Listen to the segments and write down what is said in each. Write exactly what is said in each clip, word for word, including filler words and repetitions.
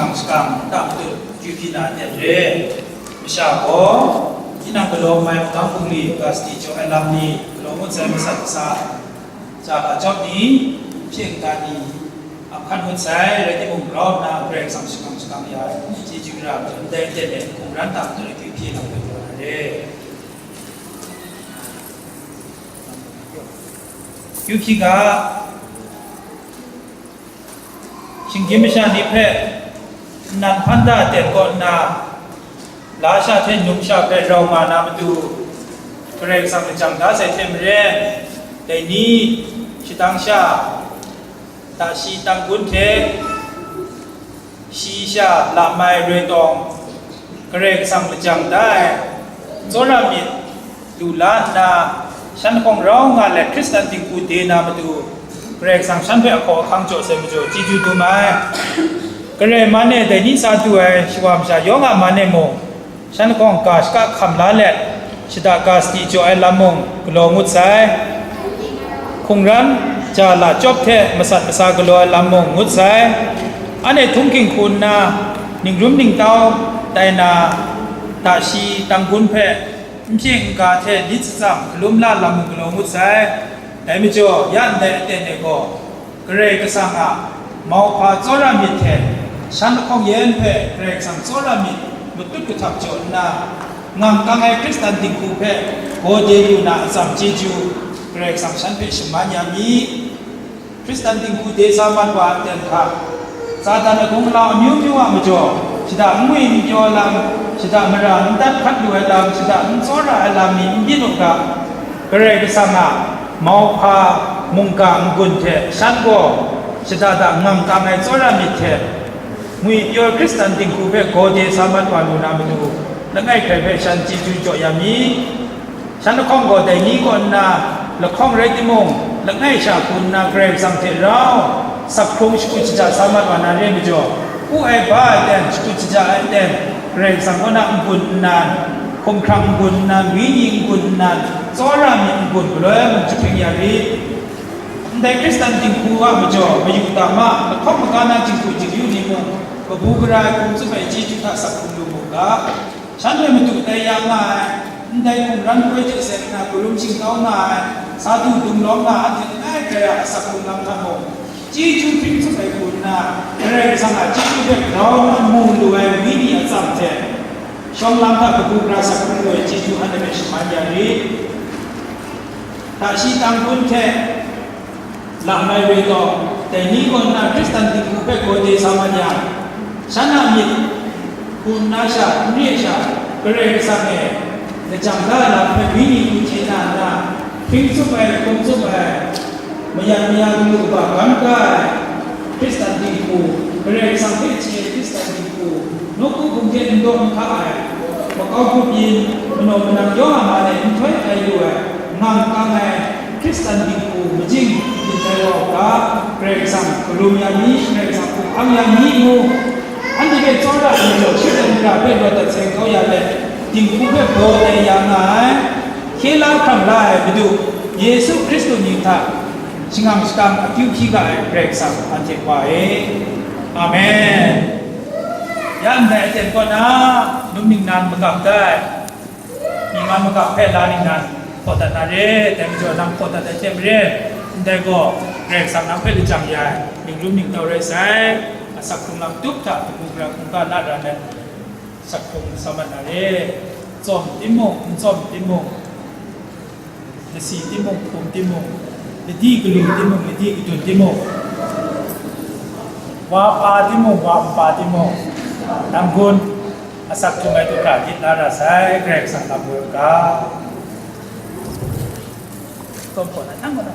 Shakang shakang nta matut akyu hpyi na aten re. Masha gaw, tinang galaw mai magam bungli, ga sadi jaw ai lam ni, galaw ngut sai masat masa, ja ga jawp ni, hpye n-ga ni, ap hkan ngut sai, rai timung, grau nna Karai Kasang shakang shakang ya ai, chyeju ra ai, ndai aten e hkungran nta matut akyu hpyi na aten re na re. Akyu hpyi ga, shinggyim masha ni hpe nnan hpan da aten kaw nna, la sha hte num sha hpe rau nga na matu, Karai Kasang lajang da sai hte maren, dai ni, shadang sha, tashi tanggun hte, shi sha lam ai roi tawng, Karai Kasang lajang da ai, tsawra myit lu la nna, shan lahkawng rau nga let Hkristan dinghku de na matu, Karai Kasang shan hpe ahkaw ahkang jaw sai majaw, chyeju dum ai. Karai man e dai ni sa du ai shawa masha yawng a man e mung, shan lahkawng ga shaka hkam la let, shada ga sadi jaw ai lam mung galaw ngut sai. Hkungran ja la chyawp hte masat masa galaw ai lam mung ngut sai. Anhte htunghking hku nna, ningrum ningtau tai na, tashi tanggun hpe n hpye n-ga hte lit shatsam hkalum la lam mung galaw ngut sai. Dai majaw, ya ndai aten e gaw, Karai Kasang a mauhpa tsawra myit hte, shan lahkawng yen hpe Karai Kasang tsawra myit matut kahtap jaw nna, ngang kang ai Hkristan dinghku hpe gaw de lu na atsam chyeju, Karai Kasang shan hpe shaman ya mi. Hkristan dinghku de sa mat wa ai aten hta, Satan a gunglau amyu myu a majaw, shada n ngwi n pyaw lam, shada mara n dat hkat lu ai lam, shada n tsawra ai lam ni n byin u ga, Karai Kasang a mauhpa mungga n-gun hte shan gaw shada da ngang kang ai tsawra myit hte, ngwi pyaw Hkristan dinghku hpe gaw de sa mat wa lu na matu, langai hkrai hpe shan chyeju jaw ya mi. Shan lahkawng gaw dai ni kaw nna lahkawng rai timung, langai sha hku nna Karai Kasang hte rau, sak hkrung shakut shaja sa mat wa na re majaw, pu ai ba ai ten, shakut shaja ai ten, Karai Kasang kaw na n-gun nnan, hkumhkrang n-gun nnan, wenyi n-gun nnan, tsawra myit n-gun galoi mung jahpring ya rit. Ndai Hkristan dinghku a majaw mayu ta ma, lahkawng maga na jingku jingyu ni mung, kabu gara ai hkum tsup ai chyeju hta sak hkrung lu mu ga. Shanhte matu tai ya nga ai, ndai hkungran poi hte seng nna karum shingtau nga ai, sa du dum lawm nga ai, anhte langai kai a asak hkrung lam hta mung, chyeju hpring tsup ai hku nna, Karai Kasang a chyeju hpe grau nna mu lu ai wenyi atsam hte, shawng lam hta kabu gara sak hkrung lu ai chyeju anhte hpe shaman ya rit. Tashi tanggun hte, lam ai re gaw, dai ni kaw nna Hkristan dinghku hpe gaw de sa mat yang, shan a myit hku nna sha, n re sha, Karai Kasang e lajang da ai lam hpe wenyi hku chye na nna, hpring tsup ai, hkum tsup ai, mayan maya galu kaba gam ga ai Hkristan dinghku, Karai Kasang hpe chye ai Hkristan dinghku, nawku hpung hte n daw n hka ai, makau grup yin, manaw manang yawng a man e nhtoi ai lu ai, ngang kang ai Hkristan dinghku majing yin ai wa u ga, Karai Kasang karum ya mi, Karai Kasang hkum hpang ya mi ngu, anhte hpe tsawra ai majaw, shut ai mara hpe rawt dat seng kau ya let, dinghku hpe baw tai ya nga ai, hkye la hkrang la ai Madu Yesu Hkristu mying hta, shangang shakang akyu hpyi ga ai Karai Kasang anhte Wa e. Amen. Ya ndai aten kaw na, num ningnan magap dai, myi man magap hpe la ningnan hpaw dat na re, dai majaw nang hpaw dat ai hte maren, ndai gaw Karai Kasang nang hpe lajang ya ai, ningrum ningtau rai sai, asak hkrung lam tup hta, kabu gara hkungga na ra ai, asak hkrung sa mat na re, tsawm timung, n tsawm timung, lasi timung, hpum timung, ladi kalu timung, ladi kadun timung, wa pa timung, wa npa timung, nang gun asak htum ai du hkra lit la ra sai, Karai Kasang lam woi u ga. Tawn hpaw na, nang gaw na.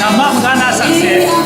Namma magana sakse.